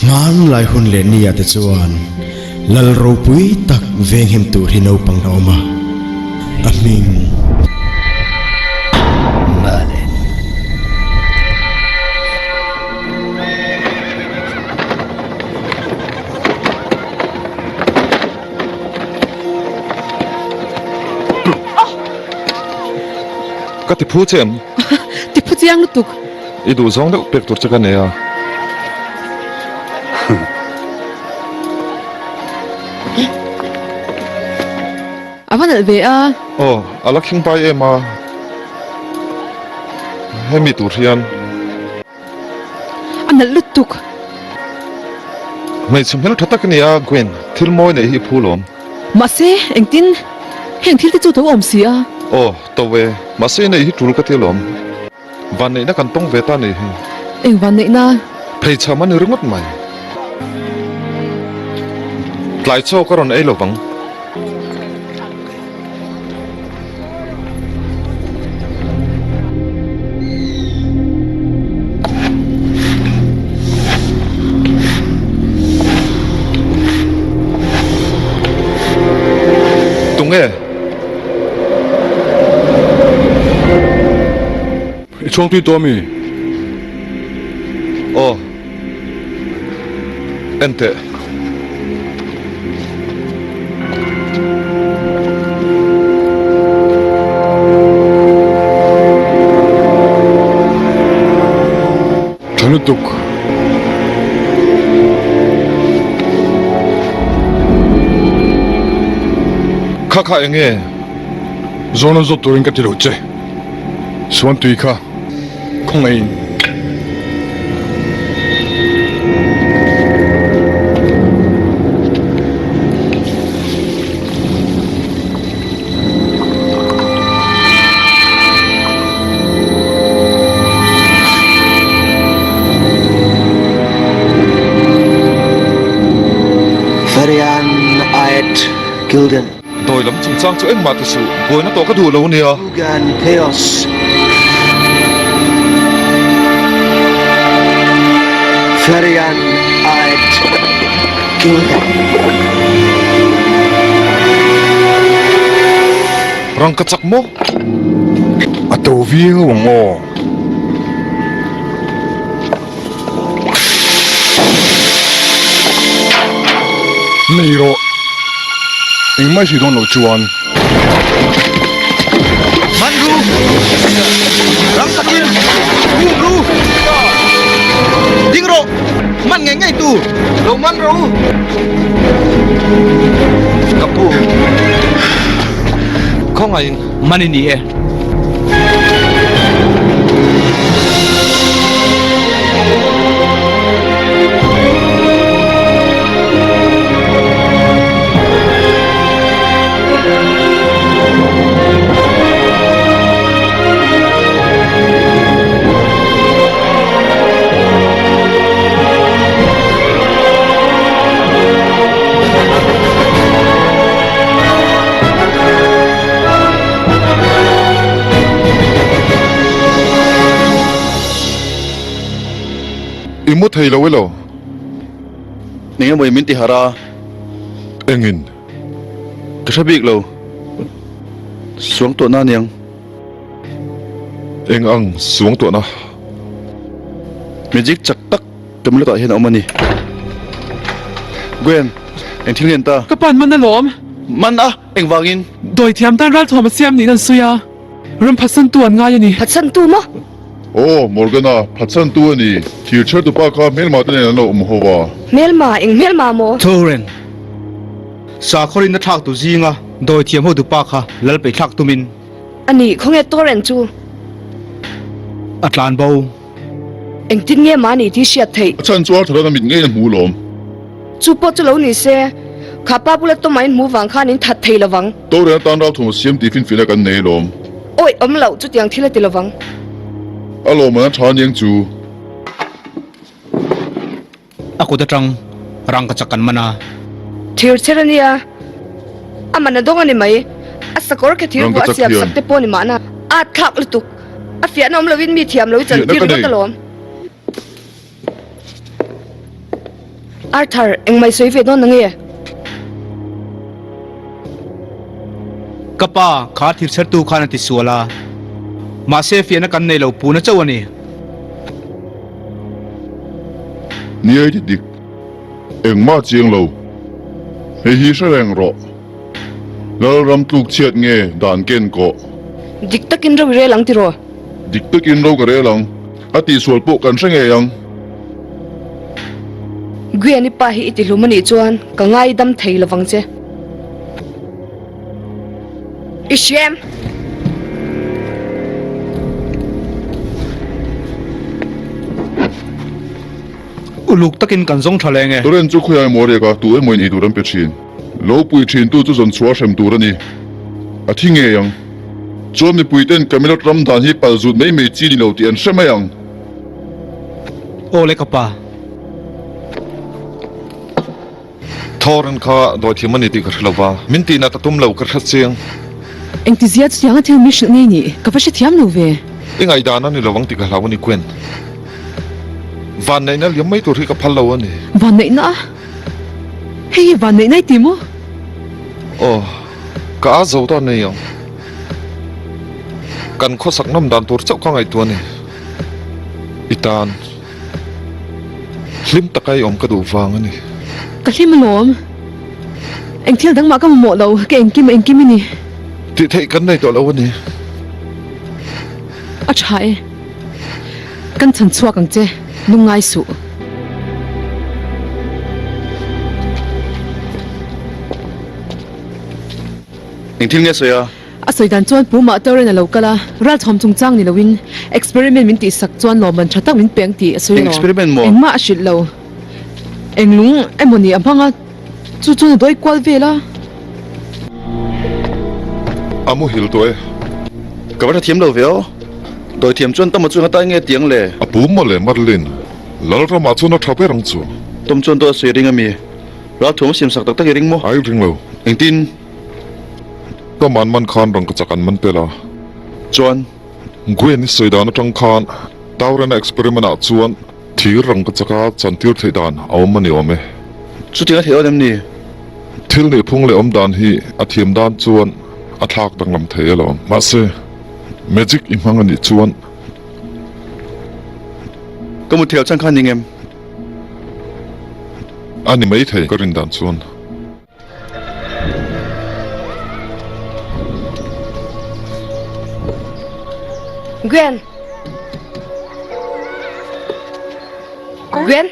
Hmanlai hun leh ni ah te chuan Lal ropui tak venghim tur hi naupang a awm a, a hming. Merlin. Ka ti phu che em? Ti phu chiang lutuk. I duh zawng deuh pek tur che ka nei a. A va nalh ve a. Aw, a la khing pai em a. Hemi tur hian. A nalh lutuk. Hmeichhe hmel tha tak a ni a, Gwen, thil mawi neih hi i phu lawm. Mahse, engtin? Heng thil te chu to awm si a. Aw, to e. Mahse i neih hi tul ka ti alawm. Vanneihna kan tawng ve ta a nih hi. Eng vanneihna? Pheichham a ni ringawt mai. Tlai chaw ka rawn ei lo vang. Tunge? I chhuang tui tawh a mi? Aw. En teh. Tha lutuk. Kha kha eng nge? Zawhna zawt turin ka ti lo che. Suan tui kha khawngaihin. Ferian aet Gilden. Dawi lam chungchang chu engmah ti suh, buaina tawh ka duh lo nia. Ugan Theos. Ferian aet Gilden. Rangka chak maw? A to viau ang aw. Nei rawh. Engmah i sawi dawn loh chuan. Man ru! Rang takin um ru! Ding rawh! Man ngei ngei tu! Lo man rawh u! Ka pu, khawngaihin man i ni e. I mu thei lo elo? Eng emaw min ti harh a. Engin? Ka hre bik lo. Suang tuahna aniang. Eng ang suang tuahna? Magic chak tak Camelot ah hian a awm a ni. Gwen, eng thil nge an ta? Ka pan man alawm. Man a? Engvangin? Dawi thiam tan ralthuam a siam niin an sawi a, ram phatsantu an ngai a ni. Phatsantu maw? Aw, Morgana, phatsantu a ni. Thir chhertupa kha hmelma te nen an lo awm ho a. Hmelma? Eng hmelma maw? Thoren, sakhawrin a thlaktu zinga dawi thiam ho dupa kha lal peih thlak tumin. A ni, khawnge Thoren chu? A tlan bo. Engtin nge mahni tih hriat theih? A chhan chu Arthur-a'n a mit ngei a hmu lawm. Chu pawh chu lo ni se, kha pa bula Toma in hmu vang khan in that thei lovang. Torel atan ralthum a siam tih finfiahna kan nei lawm. Awi awm loh, chutiang thil a ti lovang. A lawmman a tha aniang chu. A kut atang rangka chak kan man a. Thir chher a nia, a man a dawng a ni mai. A sakawr ke thir buah a siam sak te pawh ni mahna. A thlak lutuk. A fiahna awm lovin mi thiam lo i chantir ringawt alawm. Arthur, engmah i sawi ve dawn nange? Ka pa, kha thirchhertu khan a tisual a, mahse fiahna kan nei lo puna chauh a ni. Niai ti dik, engmah chiang lo. Hei hi hre reng rawh. Lalram tluk chhiat nge dan ken kawh? Dik takin ro i rel ang tiraw? Dik takin ro ka rel ang. A tihsual pawh kan hre ngei ang. Gwen i pa hi i tihlum anih chuan ka ngaidam thei lovang che. I hria em? Uluk takin kan zawng tha leng e. Torrent chu khawiah emaw a riak a, tu emawin eitur an pe thin. Lo pui thintu chu zawn chhuah hrem tur a ni. A thi ngei ang. Chuan mipuiten Camelot ram dan hi pal zut mai mai chi ni lo tih an hre mai ang. Aw le ka pa. Thorin kha dawithiam a ni tih ka hre lo va, min tihna ka tum lo ka hre chiang. Engtizia chutianga thil mi hrilh ngei nih ka va hrethiam lo ve. I ngaihdan a ni lo ang tih ka hlau a ni Gwen. Vanneihna liam mai tur hi ka phal lo a ni. Vanneihna a? Hei hi vanneihna i ti maw? Aw, ka a zo ta nei ang. Kan khawsak nawm dan tur chauh ka ngaihtuah a ni. I tan. Hlim taka i awm ka duh vang a ni. Ka hlim alawm. Eng thil dang mah ka mamawh lo, ka engkim engkim i ni. Tih theih kan nei tawh lo a ni. A tha e. Kan chhan chhuak ang che, lungngai suh. Eng thil nge sawi a? A sawi dan chuan Pu Mahtoren a lo kal a, ralchhawm chungchang ni loin experiment min tihsak chuan lawmman tha tak min peng tih a sawi Eng alawm. experiment maw? Engmah a hrilh lo. Eng lung emaw ni a hmang a, chu chuan a dawi kual vel a. A muhil tawh e. Ka va hrethiam lo ve aw. Dawithiam chuan Tama chu engatai nge tiang le? A pu maw le Merlin, Lalramah chuan a tha ber ang chu. Tom chuan dawt a sawi ring a mi? Ralthuam a siamsak tak tak i ring maw? Ai ring lo. Engtin? Ka man man khan rangkachak an man tel a. Chuan? Gwen i sawi dan atang khan Taurena experiment ah chuan thir rangkachak a chantir theih dan a awm a ni awm e. Chutiang a theih dawn em ni? Thil nih phung leh awm dan hi a thiam dan chuan a thlak danglam thei alawm. Mahse, magic i hmang a nih chuan. Ka muthial chhan khan ning em? A ni maithei ka rin dan chuan. Gwen! Gwen!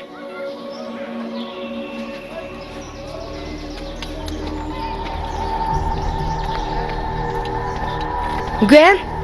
Gwen!